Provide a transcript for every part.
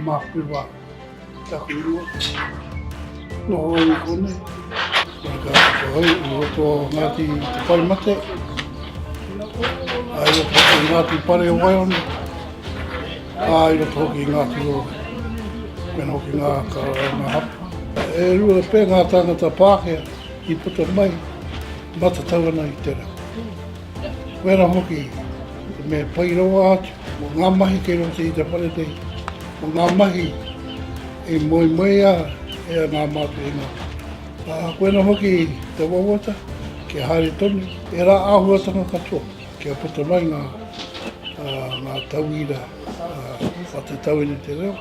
Mark Riwa taku ingoa. Noho au i konei. Ka au i roto o Ngāti Te Paremate. A i roto hoki i Ngāti Pare o Waione. A i roto hoki i Ngāti Rore. Koina hoki ngā, ka, ngā hapu. E rua pē ngā tāngata Pākehā i puta mai matatau ana i te reo. Koina hoki te mea pai rawa atu mō ngā mahi kei roto i te whare nei, mō ngā mahi i moemoeā e ngā mātua i ngā Ā, koina hoki te wawata kia haere tonu ērā āhuatanga katoa kia puta mai ngā, ngā tauira a te tauira te reo,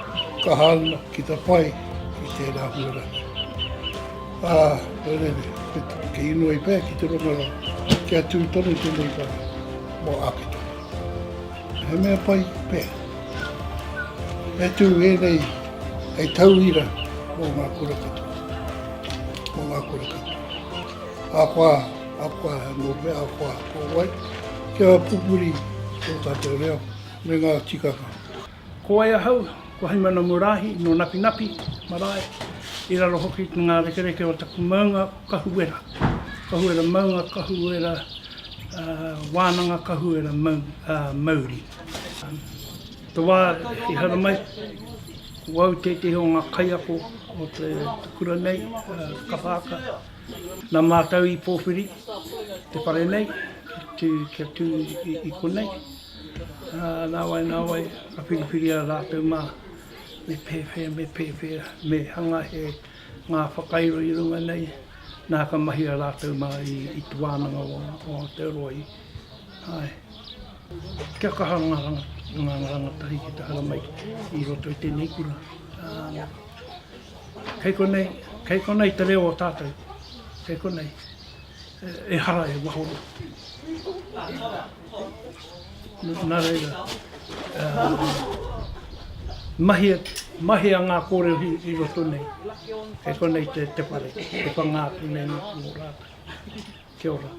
kaha ana ki te whai i tērā huarahi. Ā, koinei, ki inoi pea ki te rongo kia tū tonu tēnei whare mō ake tonu. He mea pai pea. Me tū ēnei hei tauira mō ngā kura katoa. Mō ngā kura katoa. Ahakoa, ahakoa nō whea, ahakoa ko wai, kia pupuri tō tātou reo me ngā tikanga. Ko wai ahau? Ko Haimana Murahi, nō Napinapi marae, i raro hoki i ngā rekereke o taku maunga, ko Kahuwera. Kahuwera maunga, Kahuwera wānanga, Kahuwera mauri. Te wā i haramai, ko au tētehi o ngā kaiako o te kura nei, kapa haka. Nā mātou i pōwhiri te whare nei, kia tū i konei. Ā, nāwai, nāwai, ka whiriwhiria rātou mā, me pēwhea, me pēwhea, me hanga he ngā whakairo i runga nei, nā ka mahia rātou mā i, i te wānanga o, o Aotearoa i, āe. Kia kaha ngā ranga, ngā rangatahi ki te haramai i roto i tēnei kura. Ā, kei konei, kei konei te reo o tātou, kei konei. Ehara e waho. Nā reira, mahia, mahia ngā kōrero i roto nei. Kei konei te, te whare, te whanga atu nei mō rātou. Kia ora.